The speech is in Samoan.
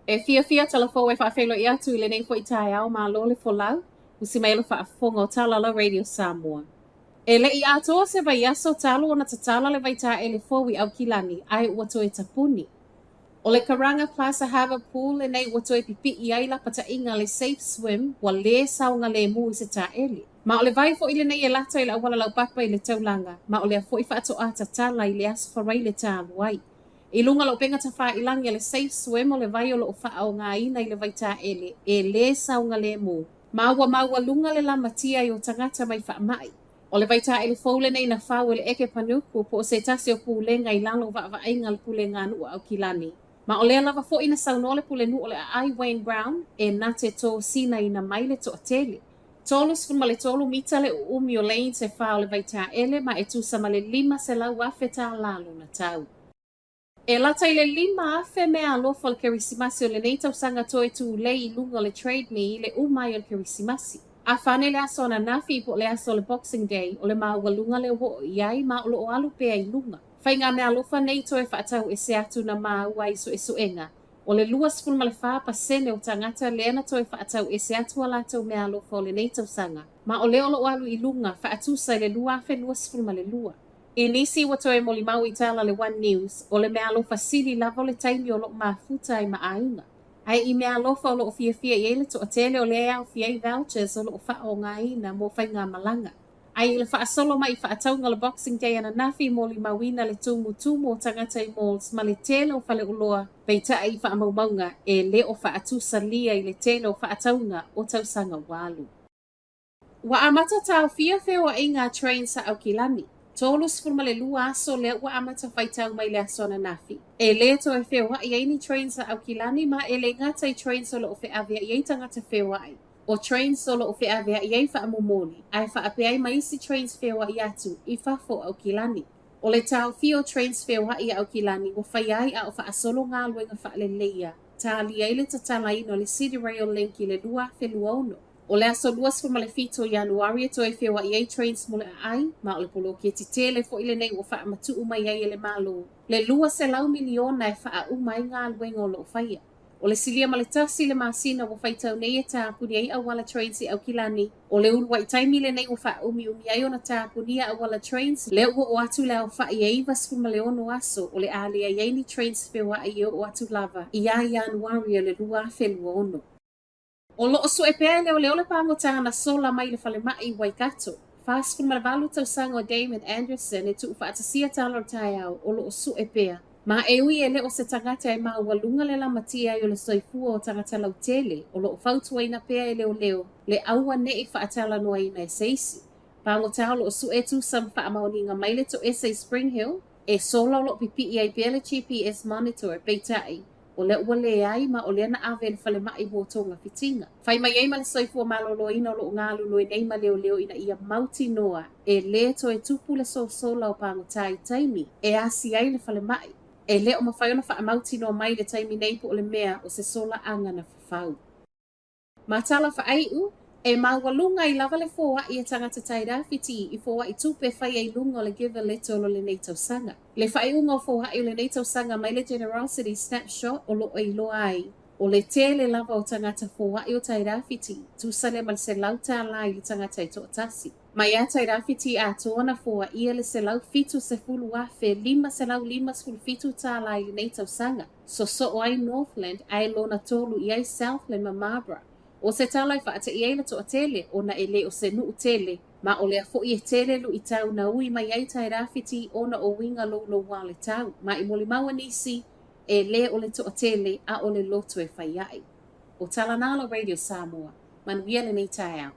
E fiafia tala fou e faafeiloai atu i lenei foi taeao, malo le folau, usi mai le faafofoga o Talala Radio Samoa. E le i atoa se vaiaso talu ona tatala le vaitaele fou i Aukilani ae ua toe tapuni. O le Karanga Plaza Harbour Pool lenei ua toe pipi'i ai lapataiga le Safe Swim ua lē saogalēmū i se taele. Ma o le vai foi lenei e lata i le auala laupapa i le taulaga, ma o lea foi faatoā tatala i le Aso Faraile talu ai. I luga o le upega tafailagi a le Safe Swim o le vai o lo o faaaogaina i le vaitaele e lē saogalēmū, ma ua maualuga le lamatia ai o tagata mai faamai. O le vaitaele fou lenei na fau e le Eke Panuku po o se tasi o pulega i lalo o vaavaaiga a le Puleganuu a Aukilani. Ma o lea lava foi na saunoa le Pulenuu o le Aai Wayne Brown e na te tosinaina mai le toatele. 33 mita le uumi o lanes e fa o le vaitaele ma e tusa ma le $500,000 tālā lona tau. E lata i le 5,000 meaalofa o le Kerisimasi o lenei tausaga toe tulei i luga o le Trade Me i le uma ai o le Kerisimasi. A fane le aso ananafi po o le aso o le Boxing Day, o le maualuga lea ua oo i ai ma o lo o alu pea i luga. Faiga meaalofa nei toe faatau ese atu na maua ai i suesuega, o le 24% o tagata lea na toe faatau ese atu a latou meaalofa o lenei tausaga, ma o lea o lo o alu i luga faatusa i le 2022. I nisi ua toe molimau i tala a le One News, o le meaalofa sili lava o le taimi o lo o mafuta ai ma aiga. Ae i meaalofa o lo o fiafia i ai le toatele o lea e aofia ai vouchers o lo o faaaogaina mo faigamalaga. Ae i le faasolo mai i faatauga o le Boxing Day ananafi i molimauina le tumutumu o tagata i malls ma le tele o faleoloa, peitai i faamaumauga e le o faatusalia i le tele o faatauga o tausaga ua alu. Ua amata taofia feoaiga a Trains a Aukilani. 32 aso lea ua amata faitau mai le aso ananafi. E lē toe feoai ai ni trains a Aukilani ma e lē gata i trains o lo o feaveai ai tagata feoai. O trains o lo o feaveai ai faamomoli ae faapea ai ma isi trains feoai atu i fafo o Aukilani. O le taofia o trains feoai a Aukilani ua faia ai a o faasolo galuega faaleleia talia ai le tatalaina o le City Rail Link i le 2026. O le aso 27 o Ianuari e toe feoai ai trains mo le aai, ma o le poloketi tele foi lenei ua faamatuu mai ai e le Malo le $200 miliona e faauma ai galuega o lo o faia. O le silia ma le tasi le masina ua faitau nei e tapuni ai auala trains i Aukilani. O le uluai taimi lenei ua faaumiumi ai ona tapunia auala trains, lea ua oo atu le aofai e 96 aso o le a leai ai ni trains feoai e oo atu lava ia Ianuari o le 2026. O lo o sue pea e leoleo le pagota na sola mai le falemai i Waikato. 48 tausaga o Damon Anderson e tuufaatasia tala o le taeao o lo o sue pea. Ma e ui e le o se tagata e maualuga le lamatia ai o le soifua o tagata lautele, o lo o fautuaina pea e leoleo le aua ne i faatalanoaina e se isi. Pagota o lo o sue tusa ma faamaoniga mai le toese i Spring Hill, e sola o lo o pipii ai pea le GPS monitor, peitai, o lea ua leai ma o lea na ave i le falemai mo togafitiga. Fai mai ai ma le soifua maloloina o lo o galulue nei ma leoleo ina ia mautinoa e lē toe tupu le sosola o pagota i taimi e asi ai le falemai. E le o mafai ona faamautinoa mai i le taimi nei po o le mea o se solaaga na fafau. Ma tala faaiu, e maualuga ai lava le foai a tagata Tairāwhiti i foai tupe faia i luga o le Give a Little o lenei tausaga. Le faaiuga o foai o lenei tausaga mai le Generosity Snapshot o lo o iloa ai, o le tele lava o tagata foai o Tairāwhiti, tusa lea ma le $100 i le tagata e toatasi. Mai ia Tairāwhiti atoa na foaia le $170,557 i lenei tausaga. Sosoo ai Northland ae lona tolu i ai Southland ma Marlborough. O se tala e faate'i ai le toatele ona e le o se nuu tele, ma o lea foi e tele luitau na ui mai ai Tairāwhiti ona o uiga louloua o le tau, ma i molimau a nisi, e le o le toatele a o le loto e fai a'i. O tala na a la Radio Samoa. Manuia lenei taeao.